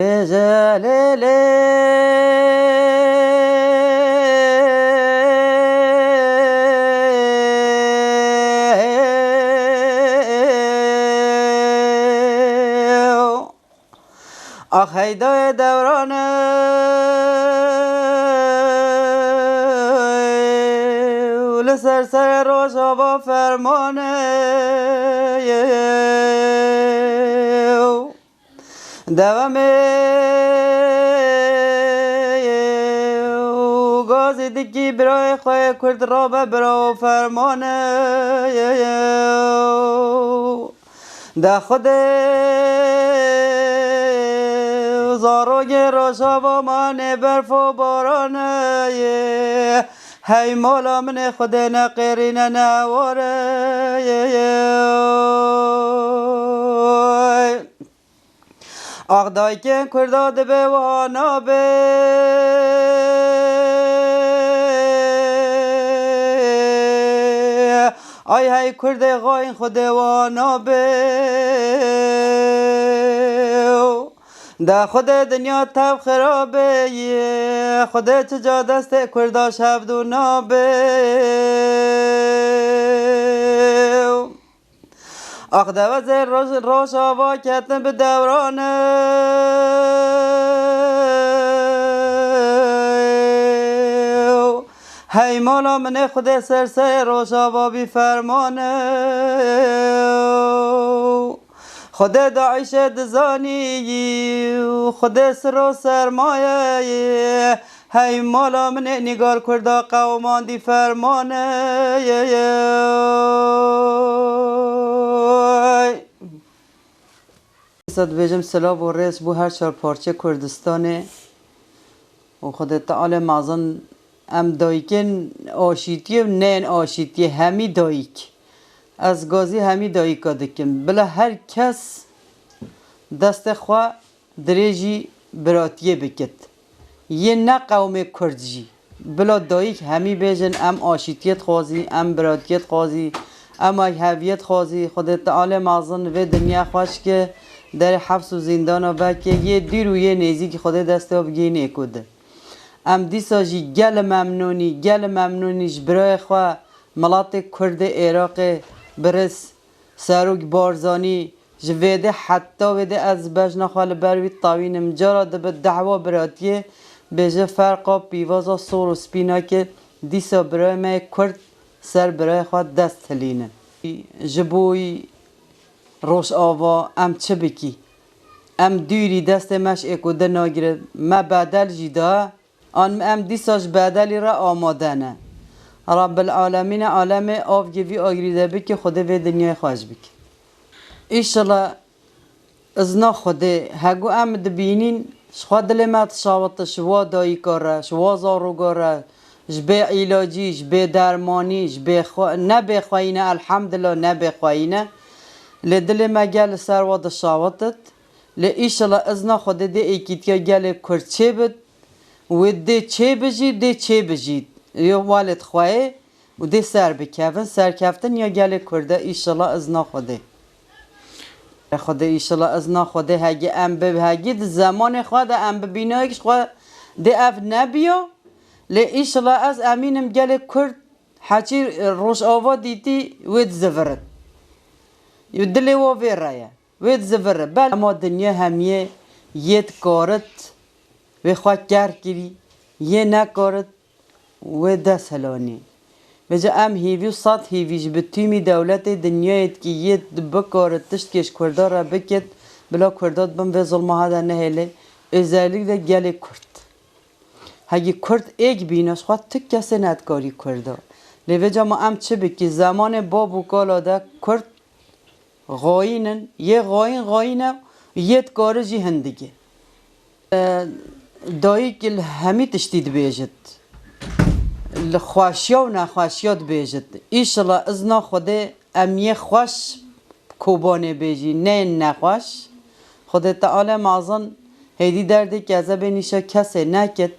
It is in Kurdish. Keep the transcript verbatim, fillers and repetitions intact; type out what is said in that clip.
Bêje lê lê. Ax heydayê dewran e, li ser serê Rojava ferman e. Dewemê gazî dikî birayê xwe yê Kurd rabe bira û ferman e. De Xwedê zarokê Rojava manê berf û baran e. Hey mala min ê Xwedê ne qêrîne ne ewar e. Ax dayikên Kurda dibe wiha nabe. Ay hey Kurdê xayîn Xwedê wiha nabe. De Xwedê dinya tev xirabe ye, Xwedê çica destê Kurda şevdû nabe. Ax dewezê roj-, Rojava ketin bi dewran e. Hey mala min ê Xwedê ser serê Rojava bî ferman e. Xwedê DAIŞê dizanî, Xwedê siro sermayeyê. Hey mala min ê Nîgar Kurda qewimandî ferman e. Dîsa dibêjim silav û rêz bo her çar parçeyê Kurdistanê û Xwedê Teala mezin em dayikên aşîtiyê û neyên aşîtiyê hemî dayik. Ez gazî hemî dayika dikim. Bila her kes destê xwe dirêjî biratiyê bikit. Yê ne qewmê Kurd jî. Bila dayik hemî bêjin, em aşîtiyê dixwazî, em biratiyê dixwazî, em ay heviyê dixwazî. Xwedê Teala mezin vê dinya xweş ke, derê hefs û zîndana veke, yê dûr û yê nêzîkî Xwedê destê we bigihînê ku di. Em dîsa jî gelê memnûnî, gelê memnûnî ji birayê xwe, miletê Kurdê Êraqê, birêz Serok Barzanî, ji vêdê heta wêdê ez bejna xwe li ber wî tawînim. Cara dibe dehwa biratiyê, bêje ferqa pîvaza sor û spî nake, dîsa birayê me yê Kurd ser birayê xwe dest hilînin. Ji bo wî Rojava em çi bikî? Em dûrî destê me ji êkode nagire. Me bedel jî da, an em dîsa ji bedelî re amade ne. Rabbil Alemîne alemê avgê vî agirî de bike, Xwedê vê dinyayê xweş bike. Îşillah izna Xwedê, hegu em dibînîn, ji xwe dilê me dişawite, ji wa dayika re, ji wa zaroka re, ji bê îlacî, ji bê dermanî, ji bê xwe, ne bê xweyî ne, elhemdulillah ne bê xweyî ne. Lê dilê me gel li ser wa dişawitit. Lê îşillah izna Xwedê dê êkîtiya gelê Kurd çêbit. Wê dê çêbijî, dê çêbijî. Yo welêt xweyê û dê ser bikevin. Serkeftin ya gelê Kurd e îşillah izna Xwedê. Xwedê îşillah izna Xwedê hegî em bi, hegî di zemanê xwe de em bibînayek ji xwe dê ev nebiya. Lê îşillah ez emînim gelê Kurd heçî Rojava dîtî wê dizivirin. Dilê wa vê re ye. Wê dizivire. Bel ema dinya hemiyê yê dikarit, wê xwe ker kirî, yê nekarit, wê dest hilanî. Vêca em hîvî û sed hîvî ji bi tûmî dewletê dinyayê dikî yê bikarit tiştkê ji Kurda re bikit, bila Kurda dibin vê zulma hada nehêlê, özellikle gelê Kurd. Hegî Kurd êk bîne ji xwe tu kesê nedikarî Kurda. Lê vêca ma em çi bikî? Zemanê bab û kala de Kurd xayîn in, yê xayîn xayîn e, yê dikare jî hindik e. E, Dayik li hemî tiştî dibêjit. Li xweşiya û nexweşiya dibêjit. Îşillah izna Xwedê em yê xweş Kobanê bêjî, neyên nexweş. Xwedê Teala mezin hêdî derdê kezebê nîşa kesê nekit.